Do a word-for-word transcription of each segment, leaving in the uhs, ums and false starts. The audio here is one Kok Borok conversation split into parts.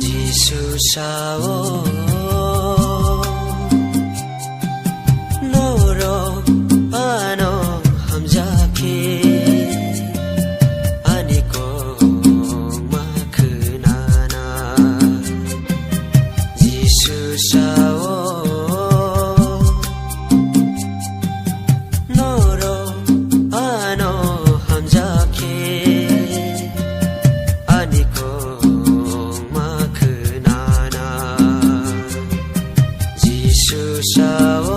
Jisu sao, norok ano hamjakhe, ani kok ma khwnana. Jisu sao, norok ano hamjakhe, ani kok ma khwnana. Jisu sao.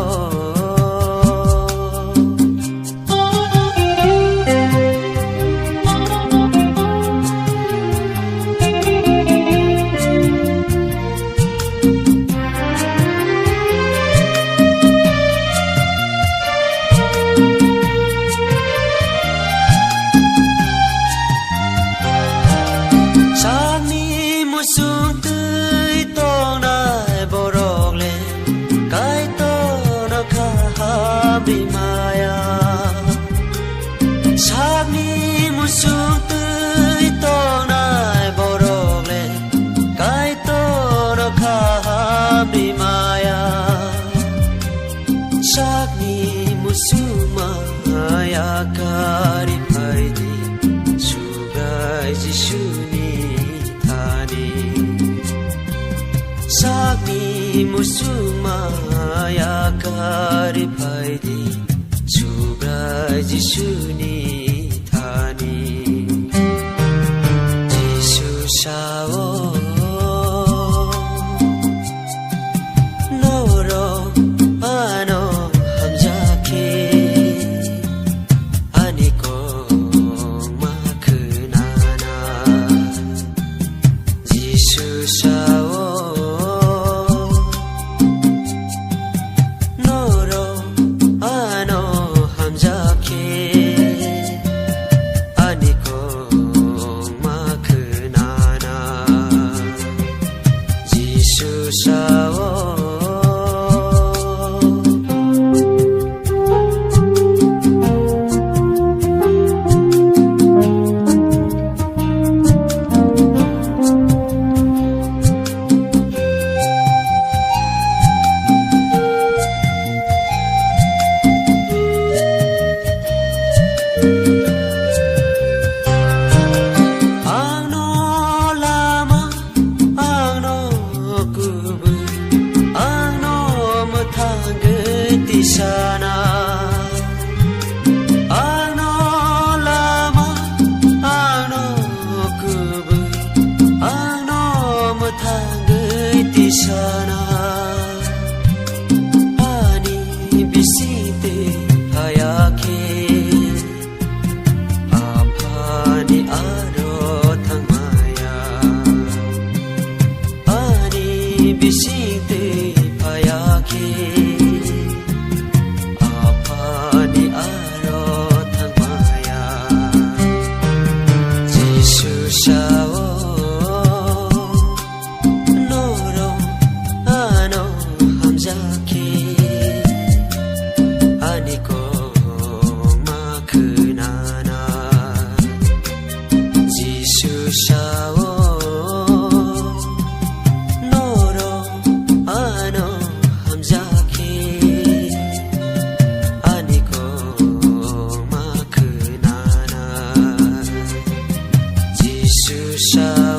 Sakni musung twi tongnai borok le Kaitorno kaham rimaya. Sakni musung twi tongnai borok le Kaitorno kaham rimaya. Sakni musung maya kari phaidi, Subrai Jisuni thani. Sakni musung maya kari phaidi, Subrai Jisuni thani. Jisu sao, norok ano hamjakhe, ani kok ma khwnana. Jisu sao, norok ano hamjakhe, ani kok ma khwnana. Jisu sao. Angno lama, angno kubui, angno mwthangwi tisana. Angno lama, angno kubui, angno mwthangwi tisana. Ani bisingtwi phayakhe, Aphani aro thangmaya. Ani bisingtwi phayakhe, Aphani aro thangmaya. Jisu sao, norok ano hamjakhe, ani kok ma khwnana. Jisu sao, norok ano hamjakhe, ani kok ma khwnana. Jisu sao.